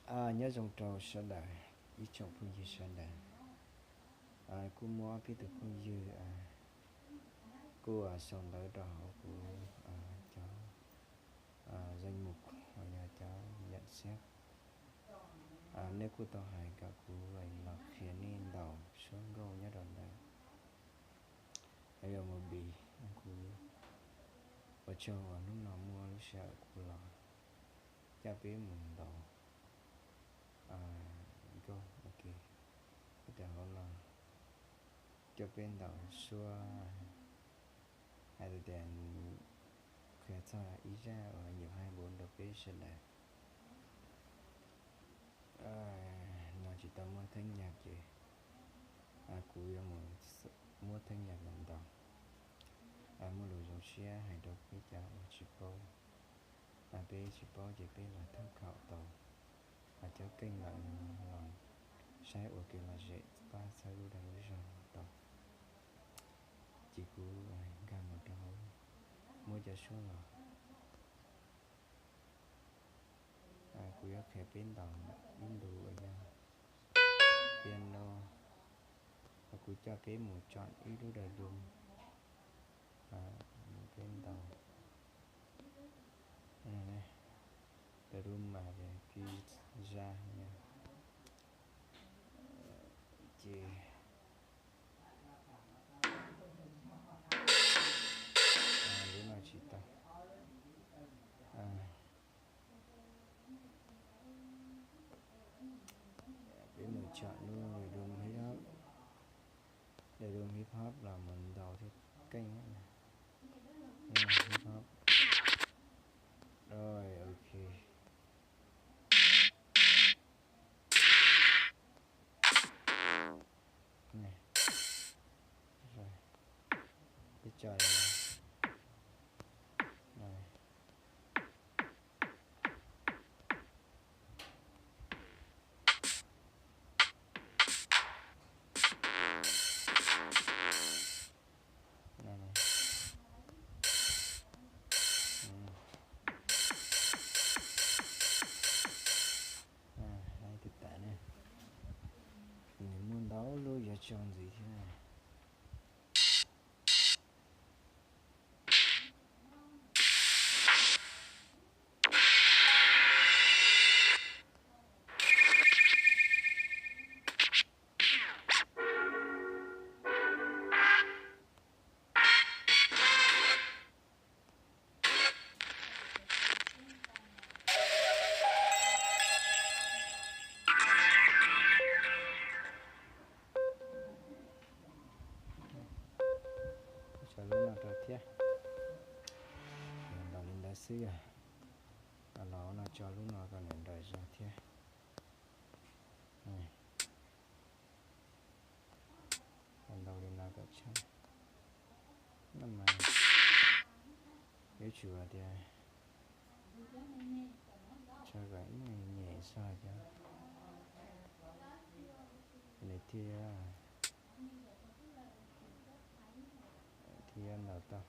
Nyob zoo rau sawv daws, ib tsoom phooj ywg sawv daws. Kuj muaj peb tug phooj ywg kuj sau ntawv rau hauv kuv cov danh mục, yog cov nhận xét. Nej kuj tau hais kom kuv los qhia nej ntaus suab nkauj nyob rau ntawm Adobe Movie. Kuv ua tsaug uas hnub no muaj lub sij hawm kuv los coj peb mus ntaus nkauj ua ke. Ua rau hauv no coj peb ntaus suab, hais tias qhia txog ib zaj uas nyuam hais npaum rau peb sawv daws. No tsis tau muab theeb nyag ces kuv yuav mus muab theeb nyag los ntaus. Muaj lus zoo siab hais rau peb cov uas tsis paub, peb tsis paub ces peb los tham khom tau cov keej lawm no los saib ua kev lom zem pab txhawb lub dag lub zog tau. Ces kuv nkag mus rau hauv, muab cov suab los. Kuv yuav qhia peb ntaus ib ntu uas yog piano, kuv coj peb mus chọn ib lub da dum, peb ntaus da dum mas guitar no. Ces lub no tsis tau. Peb mus chọn lub da dum hip hop, da dum hip hop los mus ntaus thiab keej. Hip hop. Rồi, ok. Peb tso Tus tam ne, nws muaj ntau lub yuav tso ntxiv thiab. Tso lub no rau thiab. Ntaus li ntawd xwb yog. Los no tso lub no kom nws nrawm zog thiab. Ntaus li no kom tshaj. No mas yuav tsum tias tso kom ib nyuag nyem zog cov, nws thiaj, thiaj yuav ntaus tau.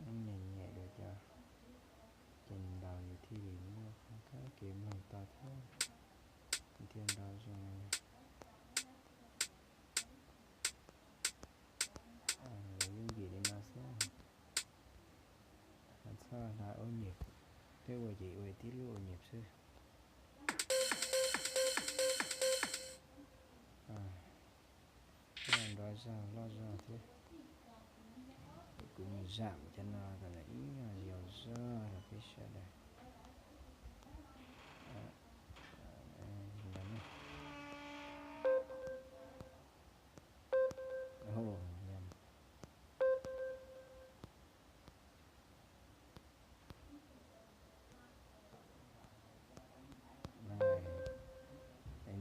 Nyem nyem dua cov, ces ntaus nws thiaj li muaj kab kev mloog tau thiab, thiaj nrov zoo. Lawv yeej vim li no xwb, txhob hla ua nyuam, peb ua ces ua tib lub ua nyuam xwb. Nrov zog loj zog thiab. Kuv mus zam cov no kom lawv ib nyuag yau zog rau peb sawv daws. Li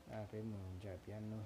ntawd, peb mus ntsawm piano.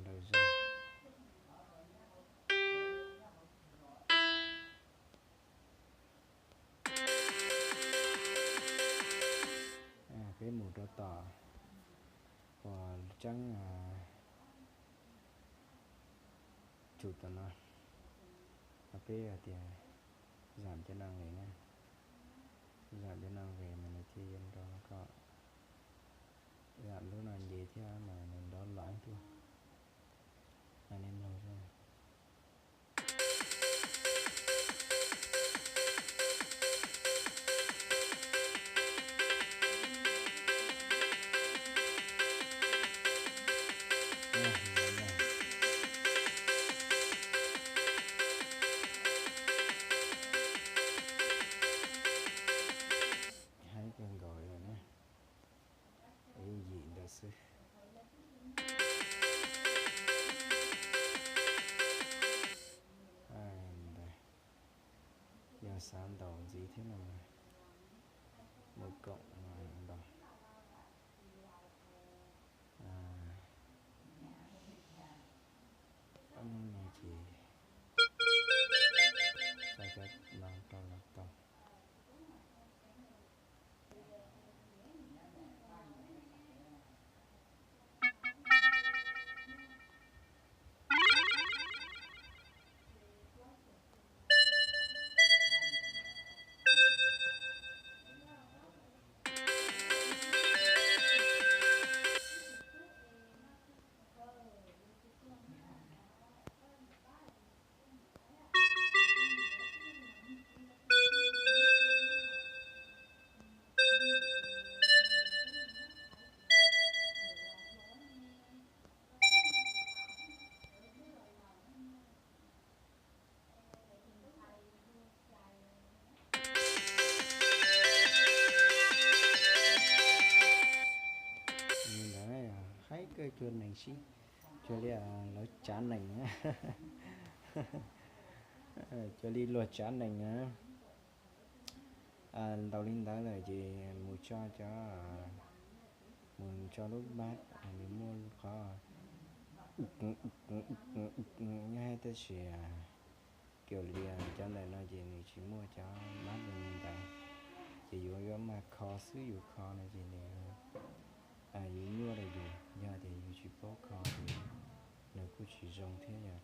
nraws zog. Peb mus rau tom uas tseeb, chum tom no, peb hais tias zam cov no nqis na, zam cov no nqis mas nws thiaj yuav nrog koj zam lub no nce thiab mas nws nrov los ib tug, mas nej mloog xwb. Haib kawg nkaus li na. Ib yim ntawd xwb. Ntawd, yog xav ntaus ntxiv thiab no, mus koom ntaus. Ob hnub no ces tso cov no rau los tau. Li ntawd, haib kawg, cuag nees sib, cuag li lawv tsav nees, cuag li luag tsav nees na. Ntaus li ntawd lawm ces mus tso cov, mus tso lub bass nws muaj qhov nyob, tab sis kiag li cov ntawm no ces nws tsis muaj cov bass li ntawd, ces yuav yuav mas kho xwb, yus kho no ces nws yuav nyuaj rau yus, yog tias yus tsis paub kho ces nws kuj tsis zoo thiab yom.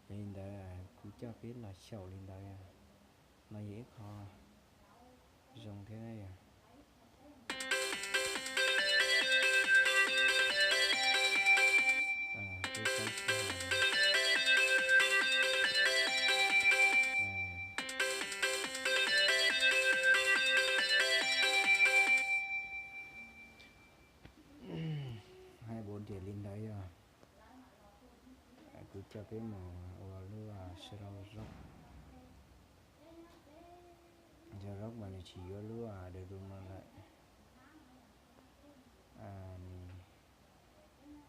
Yog li ntawd kuv coj peb los xyaum li ntawd, no yog ib qho zoo thiab yom. Hais npaum diam li ntawd yog kuv coj peb mus ua lub srau zaub, srau zaub mas nws tsis yuav lub da du no lawm,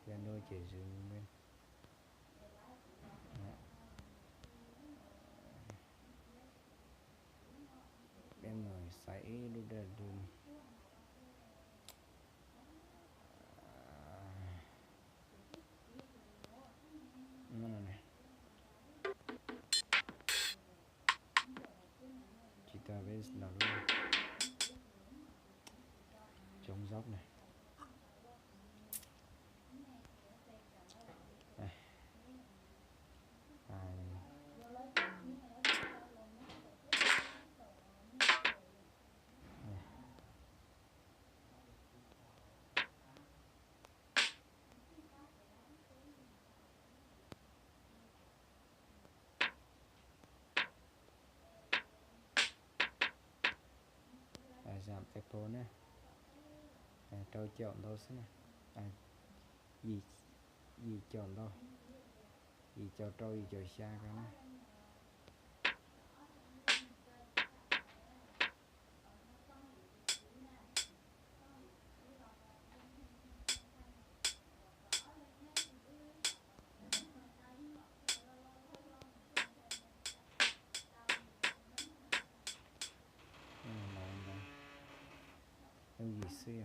thiab lub ces zwm peb mus xaiv ib lub da du. Tsis tau, peb los lub tsoov zaub na. Zam tempo na, rau caum ntau xwb na, yim caum ntau, yim caum rau yim caum xya ko na. Yooj yim xwb.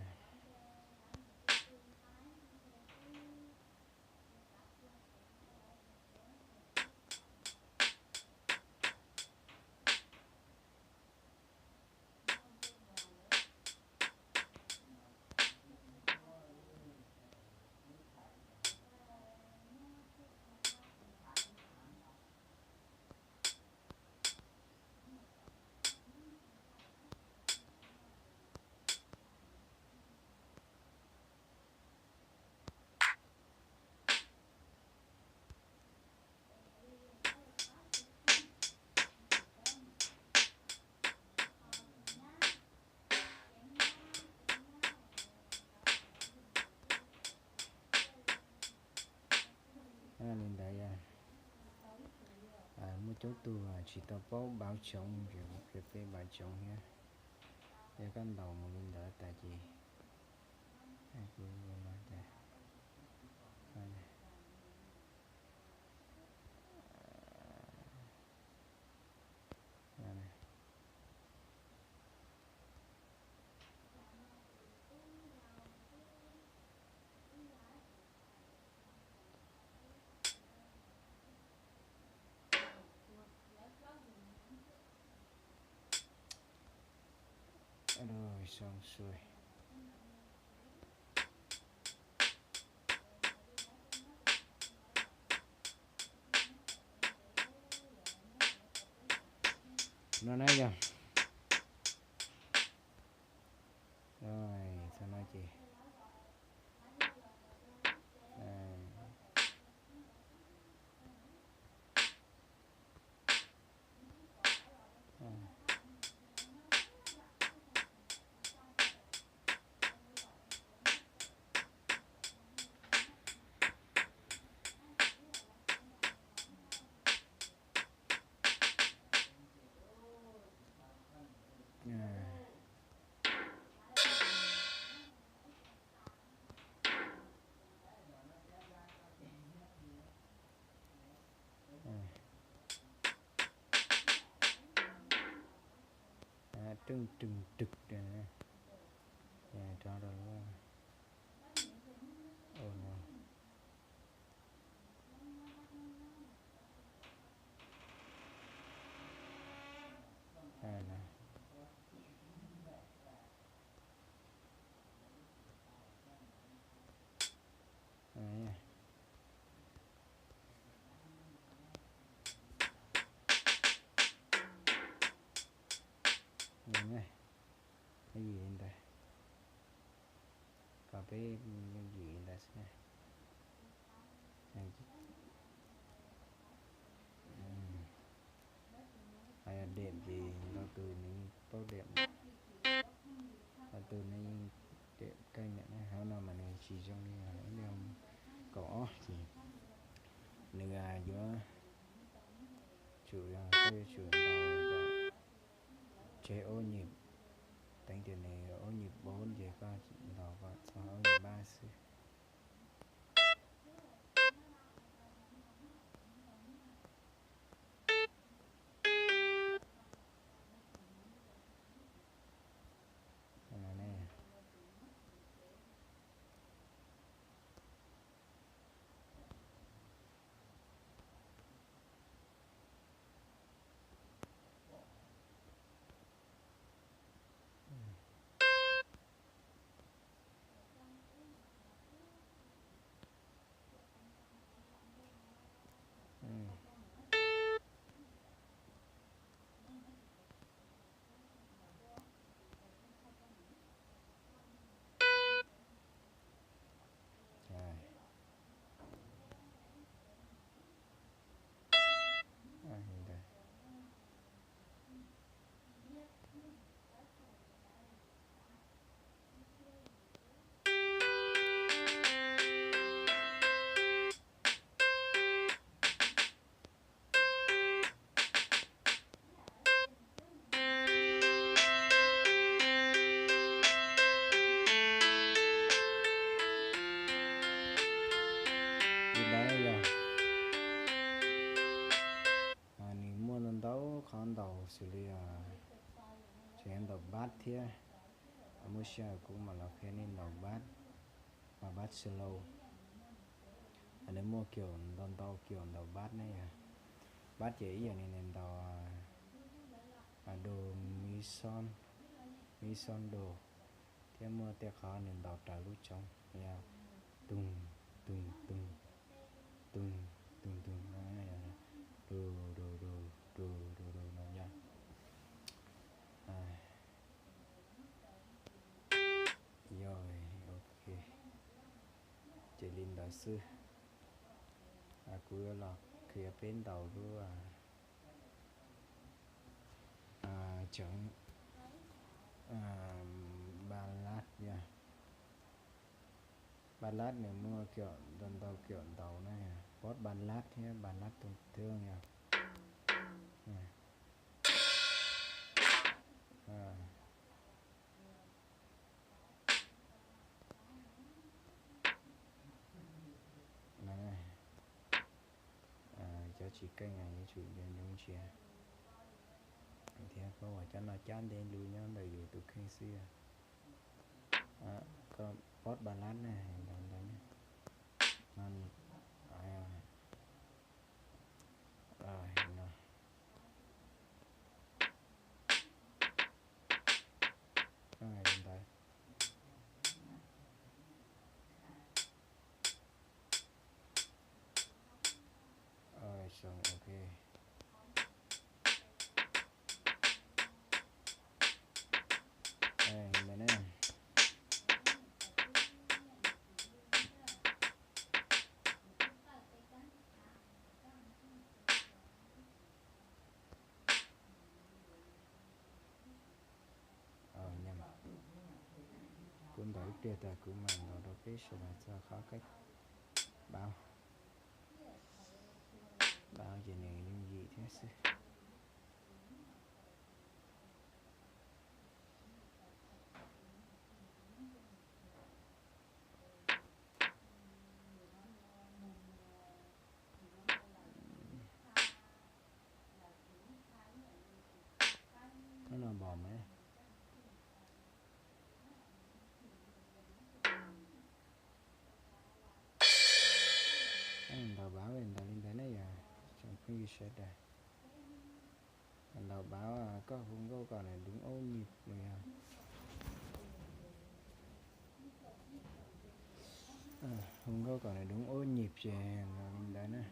Muaj coob tug tsis tau paub npau tsoom, ces kuv qhia peb npau tsoom thiab. Yog koj ntaus mus li ntawd tas ces kuv no tas. Alo, song sui. No na yog. Rồi, sau no ces. Đây. Rwg rwg rwg rau rau lub no. Yooj yim li ntawd, kom peb yooj yim li ntawd xwb na. Hais tias dem ces ntau tus nws paub dem, ntau tus nws yeej dem kawg niam ne. Hauv no mas nws tsis zoo li ib lub kaum ob ces nws yuav tsum, koj yuav tsum ntaus kom tseg ub nyuj, teev tias nws ub nyuj bốn ces koj ntaus kom txog ub nyuj ba xwb. Li ntawd yog nws muaj ntau qhov ntaus xws li tseem ntaus bass thiab. Muaj sij hawm kuv mam los qhia nej ntaus bass, bass slow. Nws muaj kiag ntau ntau kiag ntaus bass ne yog. Bass ces ib yam li nws ntaus do mi xo, mi xo do, thiab muaj tej qhov nws ntaus raws lub tsoov, yog tug tug tug, tug tug tug, du du du du du du no yog. Yog, ok, ces li ntawd xwb. Kuv yuav los qhia peb ntaus lub tseem ballad yog. Ballad nws muaj kiag ntau ntau kiag ntaus na, post ballad thiab ballad tone down yog. Cov tsis keej yuav tsum nco ntsoov ntsia thiab, paub uas cov no cab ntev lug nyob ntawm yus tus kheej xwb. Koj pos ba lab ne, ntawd ntawd ne, no, no, ntawd. Oj, ok. Ntawd ne. Kuv ntaus ib pliag tas kuv mam ntaus rau peb sawv daws txog qhov kab paub, paub ces nws yooj yim thiab xwb. Hnub no npog mas. Ntaus paub ntaus li ntawd ne yog tsoom phooj ywg sawv daws. Ntaus paub koj hu nkauj kom nws đúng ốc nhịp no yog. Hu nkauj kom nws đúng ốc nhịp ces ntaus li ntawd na.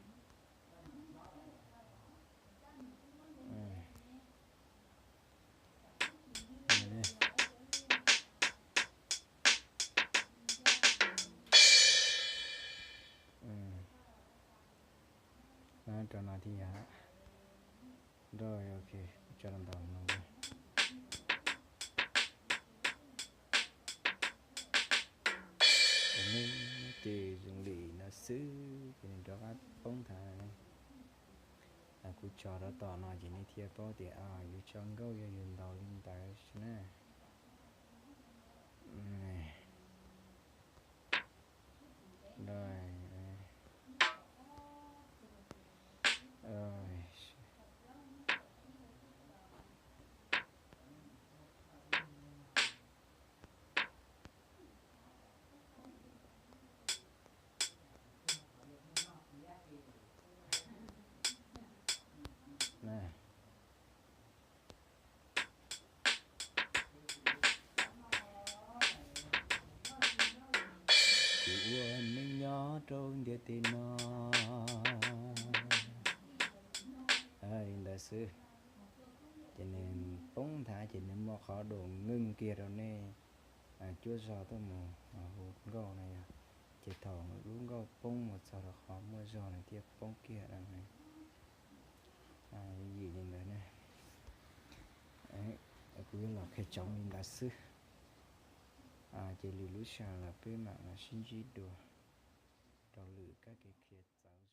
Rau no thiab yog. Rồi, ok, kuv tso rau ntawm no. Nws ces zoo li no xwb ces nws rov qab poob nthav. Kuv tso rau tom no ces nej thiaj paub tias yus tso nkauj yog yus ntaus li ntawd xwb na. Kuv ua neej nyob rau ntiaj teb no. Li ntawd xwb. Ces nws poob nthav ces nws muaj qhov đổ ngưng kiag rau nej cuab zog tuaj mus hu nkauj na yog. Ces thaum lub nkauj poob mus txog rau qhov muaj zog nws thiaj poob kiag na. Yooj yim li ntawd ne. Kuv yuav los qhia tsoom li ntawd xwb. Ces lwm lub sij hawm los peb mam los sib ntsib dua rau lwm kab ke qhia txawv.